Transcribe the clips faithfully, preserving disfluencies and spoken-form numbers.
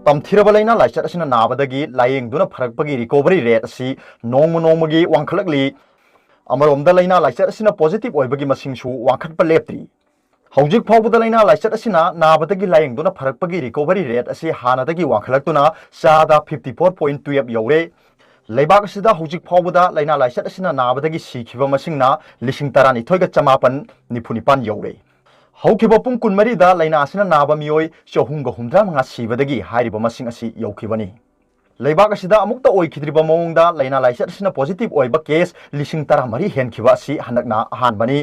ꯇꯝꯊꯤꯔꯕ ꯂꯥꯏꯅꯥ ꯂꯥꯏꯆꯠ ꯑꯁꯤꯅ ꯅꯥꯕꯗꯒꯤ ꯂꯥꯏꯌꯦꯡꯗꯨꯅ ꯐꯔꯛꯄꯒꯤ recovery rate ꯑꯁꯤ ꯅꯣꯡꯃ ꯅꯣꯡꯃꯒꯤ ꯋꯥꯡꯈꯠꯂꯛꯂꯤ꯫ ꯑꯃꯔꯣꯝꯗ, ꯂꯥꯏꯅꯥ ꯂꯥꯏꯆꯠ ꯑꯁꯤꯅ positive ꯑꯣꯏꯕꯒꯤ ꯃꯁꯤꯡꯁꯨ ꯋꯥꯡꯈꯠꯄ ꯂꯦꯞꯇ꯭ꯔꯤ꯫ ꯍꯧꯖꯤꯛ ꯐꯥꯎꯕꯗ ꯂꯥꯏꯅꯥ ꯂꯥꯏꯆꯠ ꯑꯁꯤꯅ ꯅꯥꯕꯗꯒꯤ ꯂꯥꯏꯌꯦꯡꯗꯨꯅ ꯐꯔꯛꯄꯒꯤ recovery rate ꯑꯁꯤ ꯍꯥꯟꯅꯗꯒꯤ ꯋꯥꯡꯈꯠꯂꯛꯇꯨꯅ ꯆꯥꯗ fifty four point twelve ꯌꯧꯔꯦ꯫ ꯂꯩꯕꯥꯛ ꯑꯁꯤꯗ ꯍꯧꯖꯤꯛ ꯐꯥꯎꯕꯗ ꯂꯥꯏꯅꯥ ꯂꯥꯏꯆꯠ ꯑꯁꯤꯅ ꯅꯥꯕꯗꯒꯤ ꯁꯤꯈꯤꯕ ꯃꯁꯤꯡꯅ ꯂꯤꯁꯤꯡ ꯇꯔꯥꯅꯤꯊꯣꯏꯒ ꯆꯃꯥꯄꯟ ꯅꯤꯐꯨ ꯅꯤꯄꯥꯟ ꯌꯧꯔꯦ꯫ ꯍꯧꯈꯤꯕ ꯄꯨꯡ ꯀꯨꯟꯃꯔꯤꯗ ꯂꯥꯏꯅꯥ ꯑꯁꯤꯅ ꯅꯥꯕ ꯃꯤꯑꯣꯏ ꯆꯍꯨꯝꯒ ꯍꯨꯝꯗ꯭ꯔꯥ ꯃꯉꯥ ꯁꯤꯕꯗꯒꯤ ꯍꯥꯏꯔꯤꯕ ꯃꯁꯤꯡ ꯑꯁꯤ ꯌꯧꯈꯤꯕꯅꯤ꯫ ꯂꯩꯕꯥꯛ ꯑꯁꯤꯗ ꯑꯃꯨꯛꯇ ꯑꯣꯏꯈꯤꯗ꯭ꯔꯤꯕ ꯃꯑꯣꯡꯗ ꯂꯥꯏꯅꯥ ꯂꯥꯏꯆꯠ ꯑꯁꯤꯅ positive ꯑꯣꯏꯕ case ꯂꯤꯁꯤꯡ ꯇꯔꯥꯃꯔꯤ ꯍꯦꯟꯈꯤꯕ ꯑꯁꯤ ꯍꯟꯗꯛꯅ ꯑꯍꯥꯟꯕꯅꯤ꯫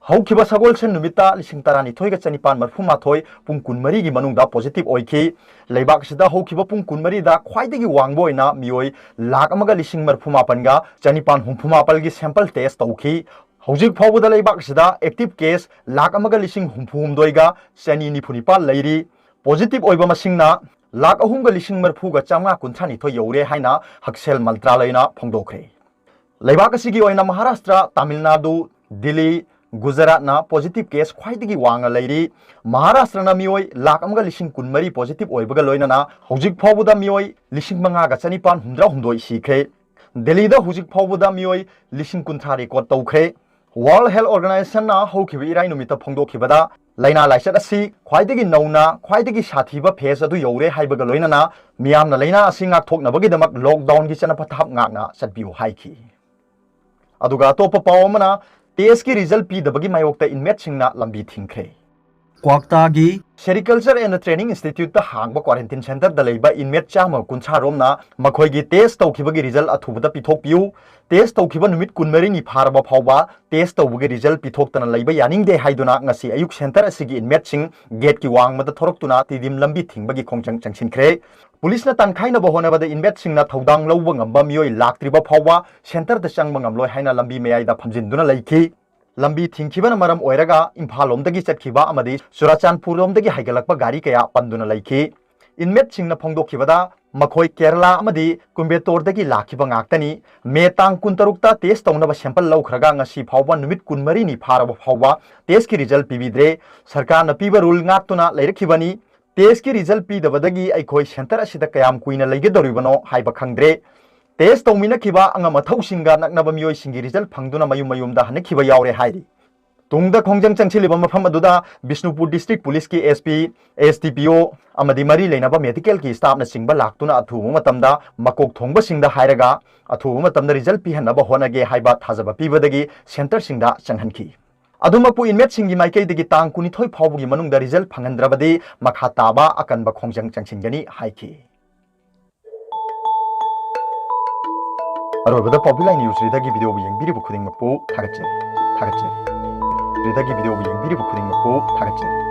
ꯍꯧꯈꯤꯕ ꯁꯒꯣꯜꯁꯦꯟ ꯅꯨꯃꯤꯠꯇ ꯂꯤꯁꯤꯡ ꯇꯔꯥꯅꯤꯊꯣꯏꯒ ꯆꯅꯤꯄꯥꯟ ꯃꯔꯤꯐꯨ ꯃꯥꯊꯣꯏ ꯄꯨꯡ ꯀꯨꯟꯃꯔꯤꯒꯤ ꯃꯅꯨꯡꯗ positive ꯑꯣꯏꯈꯤ꯫ ꯂꯩꯕꯥꯛ ꯑꯁꯤꯗ ꯍꯧꯈꯤꯕ ꯄꯨꯡ ꯀꯨꯟꯃꯔꯤꯗ ꯈ꯭ꯋꯥꯏꯗꯒꯤ ꯋꯥꯡꯕ ꯑꯣꯏꯅ ꯃꯤꯑꯣꯏ ꯂꯥꯈ ꯑꯃꯒ ꯂꯤꯁꯤꯡ ꯃꯔꯤꯐꯨ ꯃꯥꯄꯟꯒ ꯆꯅꯤꯄꯥꯟ ꯍꯨꯝꯐꯨ ꯃꯥꯄꯜꯒꯤ sample test ꯇꯧꯈꯤ꯫ ꯍꯧꯖꯤꯛ ꯐꯥꯎꯕꯗ ꯂꯩꯕꯥꯛ ꯑꯁꯤꯗ active case ꯂꯥꯈ ꯑꯃꯒ ꯂꯤꯁꯤꯡ ꯍꯨꯝꯐꯨ ꯍꯨꯝꯗꯣꯏꯒ ꯆꯅꯤ ꯅꯤꯐꯨ ꯅꯤꯄꯥꯜ ꯂꯩꯔꯤ꯫ Positive ꯑꯣꯏꯕ ꯃꯁꯤꯡꯅ ꯂꯥꯈ ꯑꯍꯨꯝꯒ ꯂꯤꯁꯤꯡ ꯃꯔꯤꯐꯨꯒ ꯆꯥꯝꯃꯉꯥ ꯀꯨꯟꯊ꯭ꯔꯥ ꯅꯤꯊꯣꯏ ꯌꯧꯔꯦ ꯍꯥꯏꯅ ꯍꯛꯁꯦꯜ ꯃꯟꯇ꯭ꯔꯥꯂꯌꯅ ꯐꯣꯡꯗꯣꯛꯈ꯭ꯔꯦ꯫ ꯂꯩꯕꯥꯛ ꯑꯁꯤꯒꯤ ꯑꯣꯏꯅ ꯃꯍꯥꯔꯥꯁꯇ꯭ꯔ, ꯇꯥꯃꯤꯜ ꯅꯥꯗꯨ, ꯗꯤꯜꯂꯤ, ꯒꯨꯖꯔꯥꯠꯅ positive case ꯈ꯭ꯋꯥꯏꯗꯒꯤ ꯋꯥꯡꯅ ꯂꯩꯔꯤ꯫ ꯃꯍꯥꯔꯥꯁꯇ꯭ꯔꯅ ꯃꯤꯑꯣꯏ ꯂꯥꯈ ꯑꯃꯒ ꯂꯤꯁꯤꯡ ꯀꯨꯟꯃꯔꯤ positive ꯑꯣꯏꯕꯒ ꯂꯣꯏꯅꯅ ꯍꯧꯖꯤꯛ ꯐꯥꯎꯕꯗ ꯃꯤꯑꯣꯏ ꯂꯤꯁꯤꯡ ꯃꯉꯥꯒ ꯆꯅꯤꯄꯥꯟ ꯍꯨꯝꯗ꯭ꯔꯥ ꯍꯨꯝꯗꯣꯏ ꯁꯤꯈ꯭ꯔꯦ꯫ ꯗꯦꯜꯂꯤꯗ ꯍꯧꯖꯤꯛ ꯐꯥꯎꯕꯗ ꯃꯤꯑꯣꯏ ꯂꯤꯁꯤꯡ ꯀꯨꯟꯊ꯭ꯔꯥ record ꯇꯧꯈ꯭ꯔꯦ꯫ World Health Organizationꯅ ꯍꯧꯈꯤꯕ ꯏꯔꯥꯏ ꯅꯨꯃꯤꯠꯇ ꯐꯣꯡꯗꯣꯛꯈꯤꯕꯗ ꯂꯥꯏꯅꯥ ꯂꯥꯏꯆꯠ ꯑꯁꯤ ꯈ꯭ꯋꯥꯏꯗꯒꯤ ꯅꯧꯅ ꯈ꯭ꯋꯥꯏꯗꯒꯤ ꯁꯥꯊꯤꯕ phase ꯑꯗꯨ ꯌꯧꯔꯦ ꯍꯥꯏꯕꯒ ꯂꯣꯏꯅꯅ ꯃꯤꯌꯥꯝꯅ ꯂꯥꯏꯅꯥ ꯑꯁꯤ ꯉꯥꯛꯊꯣꯛꯅꯕꯒꯤꯗꯃꯛ lockdownꯒꯤ ꯆꯠꯅ ꯄꯊꯥꯞ ꯉꯥꯛꯅ ꯆꯠꯄꯤꯌꯨ ꯍꯥꯏꯈꯤ꯫ ꯑꯗꯨꯒ ꯑꯇꯣꯞꯄ ꯄꯥꯎ ꯑꯃꯅ, testꯀꯤ result ꯄꯤꯗꯕꯒꯤ ꯃꯥꯌꯣꯛꯇ inmateꯁꯤꯡꯅ ꯂꯝꯕꯤ ꯊꯤꯡꯈ꯭ꯔꯦ꯫ ꯀ꯭ꯋꯥꯛꯇꯥꯒꯤ Sericulture and Training Instituteꯇ ꯍꯥꯡꯕ quarantine centreꯗ ꯂꯩꯕ inmate ꯆꯥꯝꯃ ꯀꯨꯟꯊ꯭ꯔꯥ ꯔꯣꯝꯅ ꯃꯈꯣꯏꯒꯤ test ꯇꯧꯈꯤꯕꯒꯤ result ꯑꯊꯨꯕꯗ ꯄꯤꯊꯣꯛꯄꯤꯌꯨ꯫ Test ꯇꯧꯈꯤꯕ ꯅꯨꯃꯤꯠ ꯀꯨꯟꯃꯔꯤꯅꯤ ꯐꯥꯔꯕ ꯐꯥꯎꯕ test ꯇꯧꯕꯒꯤ result ꯄꯤꯊꯣꯛꯇꯅ ꯂꯩꯕ ꯌꯥꯅꯤꯡꯗꯦ ꯍꯥꯏꯗꯨꯅ ꯉꯁꯤ ꯑꯌꯨꯛ centre ꯑꯁꯤꯒꯤ inmateꯁꯤꯡ gateꯀꯤ ꯋꯥꯡꯃꯗ ꯊꯣꯔꯛꯇꯨꯅ ꯇꯤꯗꯤꯝ ꯂꯝꯕꯤ ꯊꯤꯡꯕꯒꯤ ꯈꯣꯡꯖꯪ ꯆꯪꯁꯤꯟꯈ꯭ꯔꯦ꯫ ꯄꯨꯂꯤꯁꯅ ꯇꯥꯟꯈꯥꯏꯅꯕ ꯍꯣꯠꯅꯕꯗ inmateꯁꯤꯡꯅ ꯊꯧꯗꯥꯡ ꯂꯧꯕ ꯉꯝꯕ ꯃꯤꯑꯣꯏ ꯂꯥꯛꯇ꯭ꯔꯤꯕ ꯐꯥꯎꯕ centreꯗ ꯆꯪꯕ ꯉꯝꯂꯣꯏ ꯍꯥꯏꯅ ꯂꯝꯕꯤ ꯃꯌꯥꯏꯗ ꯐꯝꯖꯤꯟꯗꯨꯅ ꯂꯩꯈꯤ꯫ ꯂꯝꯕꯤ ꯊꯤꯡꯈꯤꯕꯅ ꯃꯔꯝ ꯑꯣꯏꯔꯒ ꯏꯝꯐꯥꯜ ꯂꯣꯝꯗꯒꯤ ꯆꯠꯈꯤꯕ ꯑꯃꯗꯤ ꯆꯨꯔꯥꯆꯥꯟꯄꯨꯔ ꯂꯣꯝꯗꯒꯤ ꯍꯥꯏꯒꯠꯂꯛꯄ ꯒꯥꯔꯤ ꯀꯌꯥ ꯄꯟꯗꯨꯅ ꯂꯩꯈꯤ꯫ Inmateꯁꯤꯡꯅ ꯐꯣꯡꯗꯣꯛꯈꯤꯕꯗ ꯃꯈꯣꯏ ꯀꯦꯔꯂꯥ ꯑꯃꯗꯤ ꯀꯨꯝꯕꯦꯇꯣꯔꯗꯒꯤ ꯂꯥꯛꯈꯤꯕ ꯉꯥꯛꯇꯅꯤ꯫ May ꯇꯥꯡ ꯀꯨꯟꯇꯔꯨꯛꯇ test ꯇꯧꯅꯕ sample ꯂꯧꯈ꯭ꯔꯒ ꯉꯁꯤ ꯐꯥꯎꯕ ꯅꯨꯃꯤꯠ ꯀꯨꯟꯃꯔꯤꯅꯤ ꯐꯥꯔꯕ ꯐꯥꯎꯕ testꯀꯤ result ꯄꯤꯕꯤꯗ꯭ꯔꯦ꯫ ꯁꯔꯀꯥꯔꯅ ꯄꯤꯕ rule ꯉꯥꯛꯇꯨꯅ ꯂꯩꯔꯛꯈꯤꯕꯅꯤ꯫ ꯇꯦꯁꯀꯤ ꯔꯤꯖꯜ ꯄꯤꯗꯕꯗꯒꯤ ꯑꯩꯈꯣꯏ ꯁꯦꯟꯇꯔ ꯑꯁꯤꯗ ꯀꯌꯥꯝ ꯀꯨꯏꯅ ꯂꯩꯒꯗꯧꯔꯤꯕꯅꯣ ꯍꯥꯏꯕ ꯈꯪꯗ꯭ꯔꯦ꯫ ꯇꯦꯁ ꯇꯧꯃꯤꯟꯅꯈꯤꯕ ꯑꯉꯝ ꯑꯊꯧꯁꯤꯡꯒ ꯅꯛꯅꯕ ꯃꯤꯑꯣꯏꯁꯤꯡꯒꯤ ꯔꯤꯖꯜ ꯐꯪꯗꯨꯅ ꯃꯌꯨꯝ ꯃꯌꯨꯝꯗ ꯍꯟꯅꯈꯤꯕ ꯌꯥꯎꯔꯦ ꯍꯥꯏꯔꯤ꯫ ꯇꯨꯡꯗ ꯈꯣꯡꯖꯪ ꯆꯪꯁꯤꯜꯂꯤꯕ ꯃꯐꯝ ꯑꯗꯨꯗ ꯕꯤꯁꯅꯨꯄꯨꯔ ꯗꯤꯁꯇ꯭ꯔꯤꯛ ꯄꯨꯂꯤꯁꯀꯤ SP, SDPO ꯑꯃꯗꯤ ꯃꯔꯤ ꯂꯩꯅꯕ ꯃꯦꯗꯤꯀꯦꯜꯒꯤ ꯁ꯭ꯇꯥꯐꯅꯆꯤꯡꯕ ꯂꯥꯛꯇꯨꯅ ꯑꯊꯨꯕ ꯃꯇꯝꯗ ꯃꯀꯣꯛ ꯊꯣꯡꯕꯁꯤꯡꯗ ꯍꯥꯏꯔꯒ ꯑꯊꯨꯕ ꯃꯇꯝꯗ ꯔꯤꯖꯜ ꯄꯤꯍꯟꯅꯕ ꯍꯣꯠꯅꯒꯦ ꯍꯥꯏꯕ ꯊꯥꯖꯕ ꯄꯤꯕꯗꯒꯤ ꯁꯦꯟꯇꯔꯁꯤꯡꯗ ꯆꯪꯍꯟꯈꯤ꯫ ꯑꯗꯨꯃꯛꯄꯨ ꯏꯟꯃꯦꯠꯁꯤꯡꯒꯤ ꯃꯥꯏꯀꯩꯗꯒꯤ ꯇꯥꯡ ꯀꯨꯟꯅꯤꯊꯣꯏ ꯐꯥꯎꯕꯒꯤ ꯃꯅꯨꯡꯗ ꯔꯤꯖꯜ ꯐꯪꯍꯟꯗ꯭ꯔꯕꯗꯤ ꯃꯈꯥ ꯇꯥꯕ ꯑꯀꯟꯕ ꯈꯣꯡꯖꯪ ꯆꯪꯁꯤꯟꯒꯅꯤ ꯍꯥꯏꯈꯤ꯫ ꯑꯔꯣꯏꯕꯗ ꯄꯥꯎꯕꯤ ꯂꯥꯏ ꯅ꯭ꯌꯨꯁ ꯔꯤꯗꯒꯤ ꯚꯤꯗꯤꯑꯣꯕꯨ ꯌꯦꯡꯕꯤꯔꯤꯕ ꯈꯨꯗꯤꯡꯃꯛꯄꯨ ꯊꯥꯒꯠꯆꯔꯤ, ꯊꯥꯒꯠꯆꯔꯤ꯫ ꯔꯤꯗꯒꯤ ꯚꯤꯗꯤꯑꯣꯕꯨ ꯌꯦꯡꯕꯤꯔꯤꯕ ꯈꯨꯗꯤꯡꯃꯛꯄꯨ ꯊꯥꯒꯠꯆꯔꯤ꯫